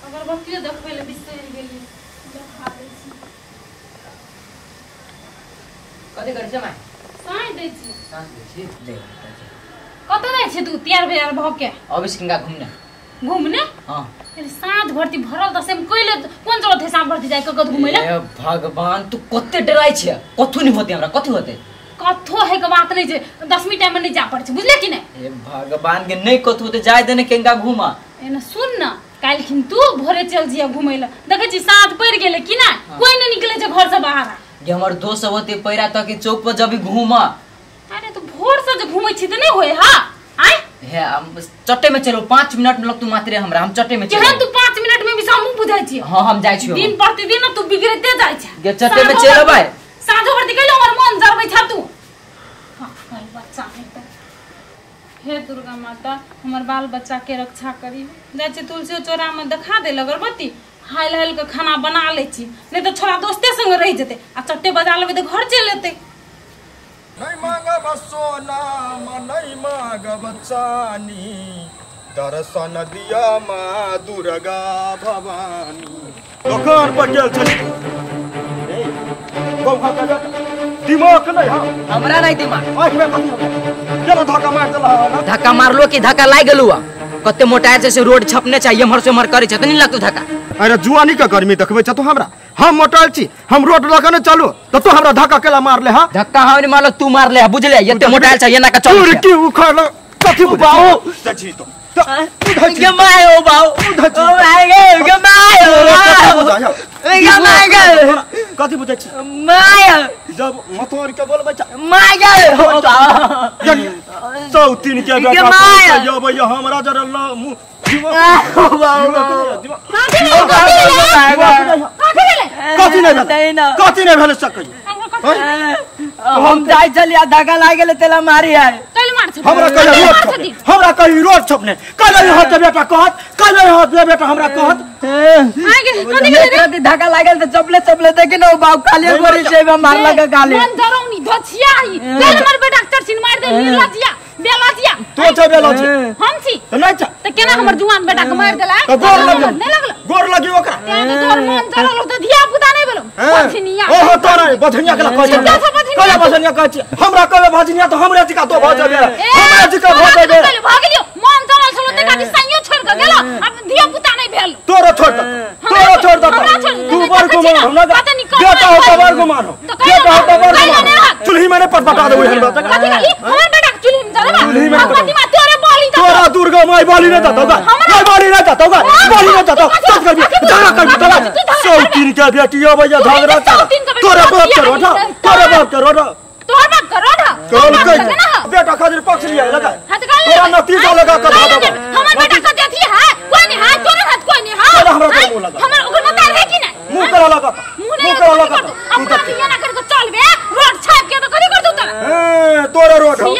अगरबत्तियो देखबै ले बिसरि गेली, देखा दै छी। कथी करै छै माय? साँझ दै छी। साँझ दै छी? जय माता दी। कतऽ जाइ छी तू तैयार भैयार भऽ के? अबै छी किनका घूमने। घूमने? हाँ। अरे साँझ भरती भरल दसे में कइले कोन जरूरत है साँझ भरती जाय के कत घुमै ले? ए भगवान, तू कते डराइ छै? कथू नहीं होते हमरा, कथी होते? कथो है के बात नहीं जे 10वीं टाइम में नहीं जा पड़ै छै, बुझले कि नहीं? ए भगवान के नहीं कथू होते, जाय देने केंगा घुमा। एना सुन न, काल्हिखिन तू भोरे चल जिया घुमै ले। देखै छी साँझ पड़ि गेलै कि ना, कोई नहीं निकले छै घर से बाहर। ये हमर दोस्त सब होते पैरा तक के चौक पर जब घूमा। अरे तू भोर से जे घुमै छी त नहीं होय हा? आय हे हम चट्टे में चलो, 5 मिनट में लग तू मात्रे हमरा, हम चट्टे में चलो। केहन तू 5 मिनट में भी हमहु बुझाइ छी। हां हम जाइ छी। दिन प्रतिदिन तू बिगड़ते जाइ छै। गे चट्टे में चलबै। साँझो भरती कइलो हमर मन जरबै छ तू। हां भाई बच्चा नहीं त। हे दुर्गा माता, हमर बाल बच्चा के रक्षा करी। जाइ छी तुलसी चौरा में देखा दे अगरबत्ती, हाल हाल के खाना बना लै छी, नहीं तो छोरा दोस्ते संग रह जेते आ चट्टे बजा लेबै त घर चलि एतै। नहीं मांगब सोना नहीं मांगब चानी, दर्शन दिया माँ दुर्गा भवानी। दुकान पर गेल छली। दिमाग नहीं हा हमरा, नहीं दिमाग। आँख में कथी हो गेल? धक्का मार देला। धक्का मारलो कि धक्का लागि गेलौ? कते मोटाइ छै से रोड छपने छै, एम्हर से एम्हर करै छै त नहीं लगतौ धक्का? अरे जुआनी के गर्मी देखबै छ तू हमरा? हम मोटाइल छी, हम रोड लग के चलू त तू हमरा धक्का केला मारले हा? धक्का हम नहीं मारलो, तू मारले हा, बुझले? एते मोटाइल छै एना के चल। तू की उखड़ल कथी बाऊ छी तो? गे my oh बाऊ, ओ my गे, गे my oh गे my गे। कथी बुझै छी? My जब मतोर के बोलबै छ my गे ओ बाऊ। चौतीन के बेटा यबैया हमरा जरे मुंह कथी नहीं भेल, कथी नहीं भेल सकै। हम जाइ छलियै धक्का लागि गेलै तेला मारी आय। हमरा कहियो रोड छपने, हमरा कहियो रोड छपने, कहियो हाथ बेटा कहत, कहियो हाथ बेटा हमरा कहत। कथी धक्का लागल त चपले चपले देखि न बाप काले गोरी छै मार लगा काले। मन जरौनी धछिया ही कल हमर बेटा डॉक्टर छिन मार दे लजिया बेलजिया। तो छै बेलजिया हम छी त नहीं छ त केना हमर जुआन बेटा के मार देला? त गोर लगी नहीं लगल, गोर लगी ओकरा। तें तोर मन जरल त धिया पुता नहीं भेलो बछनिया। ओहो तोरा बछनिया के कहै छै, कहे बछनिया कहै छै हमरा, कहे बछनिया त हमरे जिका तो भ जाबे, हमरे जिका भ जाबे। भ गेलियो मन जरल छलो त काटी साइयो छोड़ के गेलो, अब धिया पुता नहीं भेल। तोरो छोड़ द, तोरो छोड़ द, तू बड़ गुमान हमरा बेटा हो त बड़ गुमान हो, बेटा हो त बड़ गुमान। चूल्ही में ने पटपटा देबै हमरा। कथि कहली? हमर बेटा के चूल्ही में जरबा? चूल्ही में तोरे बोली त तोरा दुर्गा माई बोली न दतौ गा, माई बोली न दतौ गा, बोली न दतौ। चल करबी झगड़ा करबी तोरा सौतीन के बेटी अबैया झगड़ा तोरा बाप के रोड, तोरा बाप के रोड, तोहर बाप के रोड। कल के बेटा खातिर पक्ष लिया लगा तोरा नतीजा लगा के धा देबो। हमर बेटा के अथी है कोई नहीं है, तोरे हाथ कोई नहीं है। हमरा के मुंह लगा, हमर ओकर मतार है कि नहीं? मुंह करा लगा, मुंह करा लगा। अपना अथी ना कर के चल बे, रोड छाप के तो करी कर दू तोरा। ए तोरा रोड हो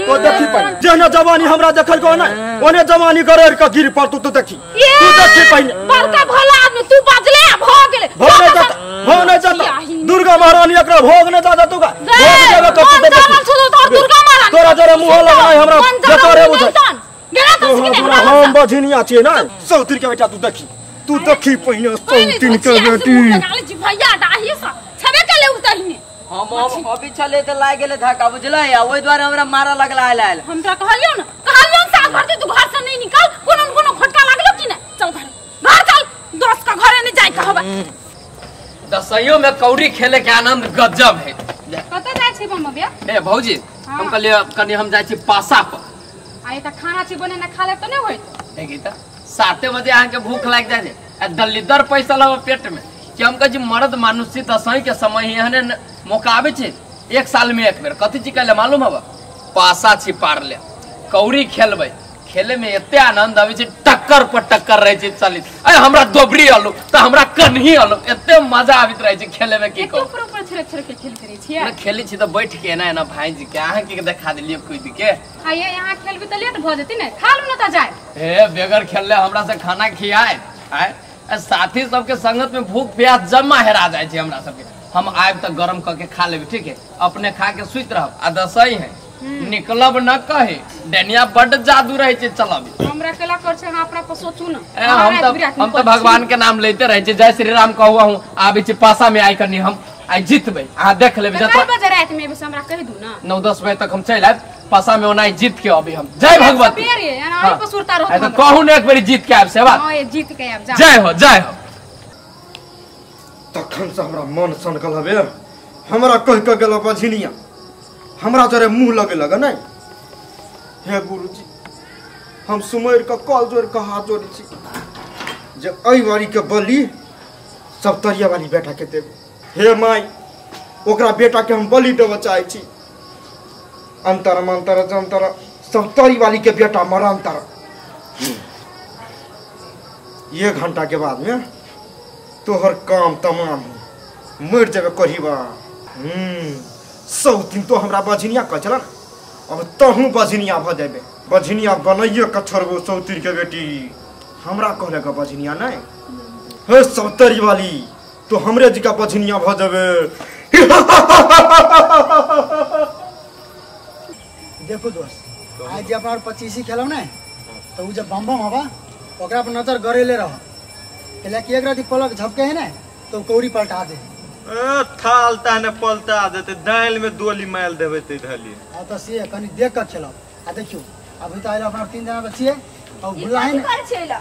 तो देखी पाई जेहने जवानी हमरा देखल को ना ओने जवानी करे के गिर पर तू तो देखी, तू देखी पाई। बड़का भला आदमी तू बाजले भ गेले, भोग नहीं जाता, भोग नहीं जाता। दुर्गा महारानी एकरा भोग नहीं जाता तू का भोग देबे तो तू देखी। दुर्गा महारानी तोरा जरे मुंह लगाय हमरा जतरे बुझै गेला त सिखने हम बझिनिया छियै ना सौतीन के बेटा। तू देखी, तू देखी पहिने सौतीन के बेटी। भैया डाही स छबे के ले उतहिने हम अभी छले त लागि गेलै धक्का, बुझलै? आ ओइ दुआरे हमरा मारा लगला आयल आयल। हम त कहलियौ न, कहलियौ न साल भर तू घर से नहीं निकल, कोनो न कोनो खटका लागलो कि नै? चल घर, घर चल, दोस्त का घरे नहीं जाय कहबा। दसैयो में कौड़ी खेले के आनंद गजब है। कत जाय छै बम्मा बिया? ए भौजी, हम कहलियै कनी हम जाय छी पासा पर। आइ त खाना छी बने ना खा ले त नै होइत। ए गीता 7 बजे अहाँ के भूख लागि जाय छै आ दलिदर पैसा लव पेट में कि हम कहै छी मर्द मानुष छी दसई के समय एहने मौका आबै छै एक साल में एक बेर। कथी छी कहले मालूम हब? पासा छी पारले कौड़ी खेलबै, खेले में एते आनंद आबै छै, टक्कर पर टक्कर रहै छै चलित। अरे हमरा दोबरी आलू त हमरा कन्ही आलू, एते मजा आबित रहै छै खेले में की कहू। ऊपर ऊपर छेड़ छेड़ के खेल करै छियै? ना खेलै छी त बैठ के एना एना भाईजी के अहाँ के देखा देलियै कूद के। आइए यहाँ खेलबी त लेट भ जेती ने, खा लू न त जाय। ए बेगर खेलले हमरा से खाना खियाए आय, साथी सबके संगत में भूख प्यास जमा हेरा जाइ छै हमरा सबके। हम आबि त गरम क के खा लेबै, ठीक है? अपने खा के सुति रहब आ दसई है निकलब न कहे डनिया बड जादू रहे छै चलब हमरा केला कर छै अहाँ अपना पर सोचू न। हम तो भगवान के नाम लेते रहे छै जय श्री राम कहू हूं आबे छै पासा में आई कनी हम आई जीतबै अहाँ देख लेबै जत बजे रात में बस हमरा कहि दू ना 9-10 बजे तक हम चलि आयब पासा में ओना जीत के अभी हम जय भगवती अरे पर सुरता रहो तो कहू ने एक बेरी जीत के आयब से बात। हां जीत के आयब जा जय हो जय हो। तखन से हमरा मन सनकल हबे हमरा कह के गेल बझिनिया हमरा जरे मुंह लगे लगे नहीं। हे गुरुजी हम सुमर के कल जोड़ के हाथ जोड़ी छी जे एहि बारी के बलि सब तरिया वाली बेटा के देब। हे माई ओकरा बेटा के हम बलि देबऽ चाहै छी। अंतर मंतर जंतर सब तरी वाली के बेटा मरंतर। एक घंटा के बाद में तोहर काम तमाम मर जेबे करीबा। 100 दिन तो हमरा बझिनिया कह छल अब तहूँ बझिनिया भ जेबे। बझिनिया बनैये के छोड़बो सौतीर के बेटी हमरा कहले के बझिनिया नहीं। हे सौतरी वाली तो हमरे जी का बझिनिया भ जेबे। देखो दोस्त आज जे अपना 25 खेलौ ने तो उ जब बम बम हवा ओकरा पर नजर गरेले रह कि एक रात पलक झपके है ना तो कौड़ी पलटा दे। ए थाल ताने पलटा देते दाल में दोली माल देबे ते धली। हां तो से कनी देख के खेलौ। आ देखियो अभी तो आइल अपना 3 जना बच्ची है और भुला है ना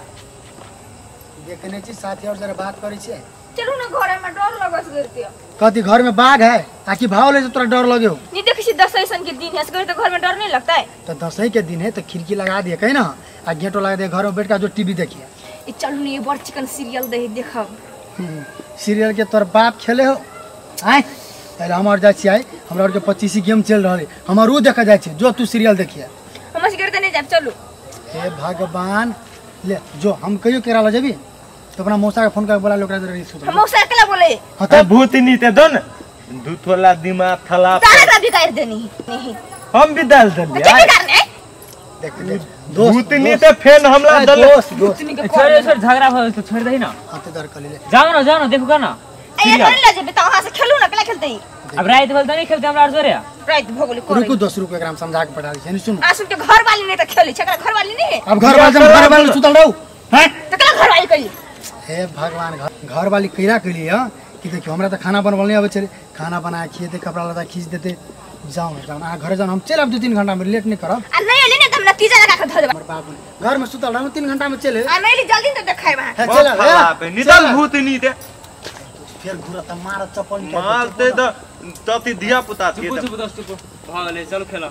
देखने छी साथी और जरा बात करै छी। चलू ना घर में डर लगस करते कथी घर में बाघ है ताकि भाव ले तोरा डर लगे हो नहीं। देखै छी दसैसन के दिन है असगर तो घर में डर नहीं लगता है। तो दसई के दिन है तो खिड़की लगा दिए कहीं ना आ गेटो लगा दिए घर में बैठ के जो टीवी देखिए। ई चलू ने ये बड़ चिकन सीरियल दे देखब। सीरियल के तोर बाप खेले हो आय पहले हम और जाय छी आय हमरा और के 25 गेम चल रहल है हमर उ देखा जाय छी जो तू सीरियल देखिए। हम असगर त नहीं जाब चलू। हे भगवान ले जो हम कहियो केरा ल जेबी तो अपना मौसा के फोन कर बोला लोकरा जरा रिस्क। हम मौसा के बोले हां तो भूतनी ते दो न दूध वाला दिमाग थला तारा भी कर देनी नहीं हम भी डाल देली के करने देख देख दोस्त भूतनी ते फेन हमला दल दोस्त दोस्त छोड़ छोड़ झगड़ा भ तो छोड़ दही ना। हां ते दर कर ले जाओ ना देखो का ना ए थोड़ी ल जेबे त वहां से खेलू ना केला खेलते ही अब रात भर त नहीं खेलते हमरा जोरे रात भ गेल रुकू दोस्त रुकू एकरा हम समझा के पठा दै छी। सुन आ सुन के घर वाली नहीं त खेली छकरा घर वाली नहीं है अब घर वाला घर वाली सुतल रहू हैं त केला घर वाली कइली। हे भगवान घर वाली कैरा कइली ह कि देखियो हमरा त खाना बनवल नहीं आबै छै खाना बना के खिएते कपड़ा लत्ता खींच देते। जाओ ना जाओ ना घर जाओ हम चल अब 2-3 घंटा में लेट नहीं करब। आ नहीं अली ने त हमरा तीजा लगा के धऽ देब। हमर बाबू घर में सुतल रहू 3 घंटा में चले आ नहीं जल्दी त देखाय वहां चल पे निकल भूतनी ते फिर घुरा त मार चप्पल मारते त तति धिया पुता के चुप चुप दोस्त चुप भ गेलै चल खेल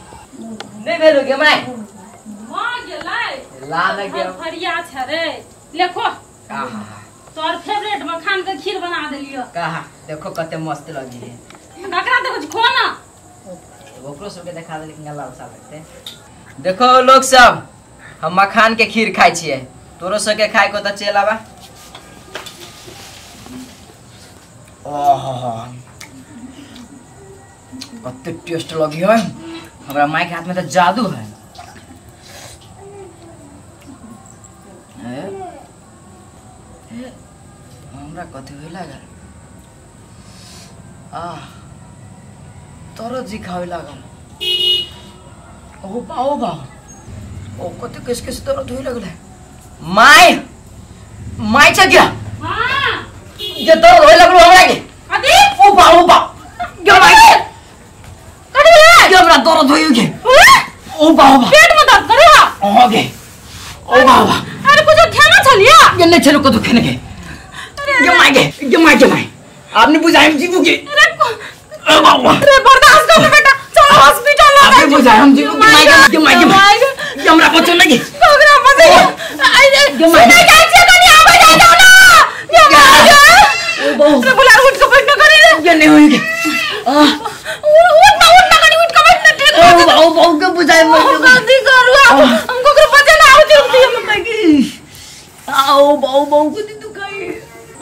नहीं भेलो गे my भ गेलै ला न गे फरिया छ रे लेखो तोर फेवरेट मखान के खीर बना देलियो। कहा देखो कते मस्त लगी है ककरा देखो खो ना ओकरो सबके देखा दे लेकिन लाल सा लगते। देखो लोग सब हम मखान के खीर खाइ छियै तोरो सबके खाइ को त चल आबा। ओहो कते टेस्ट लगी है हमरा माई के हाथ में त जादू है। हमरा कथी होय लागल आ तोरो जी खावे लागल। ओ बा ओ बा ओ कते किस किस दर्द होय लागल my my छ क्या हां जे दर्द होय लागल हमरा के अभी ओ बा गे my कथी भेलै गे हमरा दर्द होय गे ओ बा ओ बा पेट में दर्द करे हां गे ओ बा ओ बा अरे कुछ खेना छलिया गे नहीं छलो कतो खेने के गे my गे my गे my आपने बुझाई हम जीबू गे अरे ओ बा ओ अरे बर्दाश्त कर बेटा चलो हॉस्पिटल ले आपने बुझाई हम जीबू गे my गे my गे my गे हमरा बचो नहीं गे ओकरा बचे आई गे my सुनै जाइ छै कनी आबै जाइ जाउ ना गे my गे ओ बा अरे बुला उठ के बैठ न करी रे गे नहीं होई गे आ उठ ना उठ ना कनी उठ के बैठ ना ठीक ओ बा ओ बा के बुझाई हम गलती करू हमको ओकरा बचे ना आउ जल्दी हम आओ बाऊ बाऊ को दुखाई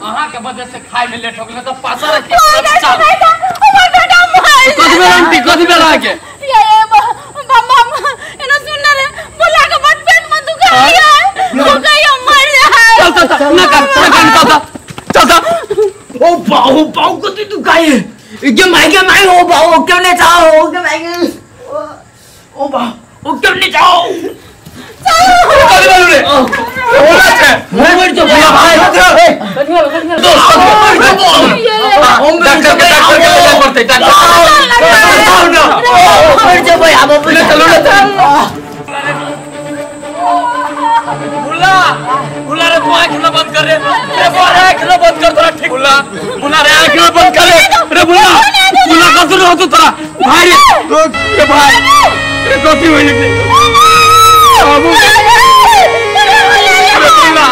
अहाँ के वजह से खाय में लेट हो गेल त पासा रख हमर बेटा मार कथी भेल आंटी कथी भेल अहाँ के ये बम बम एना सुन ना रे बोला के बड़ पेट में दुखाई है दुखाई हम मर जाए चल चल चल ना कर ना कर चल चल ओ बाऊ बाऊ को दुखाई गे my ओ बाऊ क्यों नहीं चाहो गे my. ओ बा ओ क्यों नहीं जाओ कथी बोलू रे बोला छै मर जो भैया भाई कथी होलो कथी होलो डॉक्टर के ले पड़तै डॉक्टर मर जो भाई आबो ले चलो ले भुला भुला रे तू आंख ना बंद कर रे रे बोला आंख ना बंद कर तोरा ठीक भुला भुला रे आंख ना बंद कर रे रे भुला भुला कथु रह तू तोरा भाई रे रे भाई रे कथी होई रे बाबू रे भुला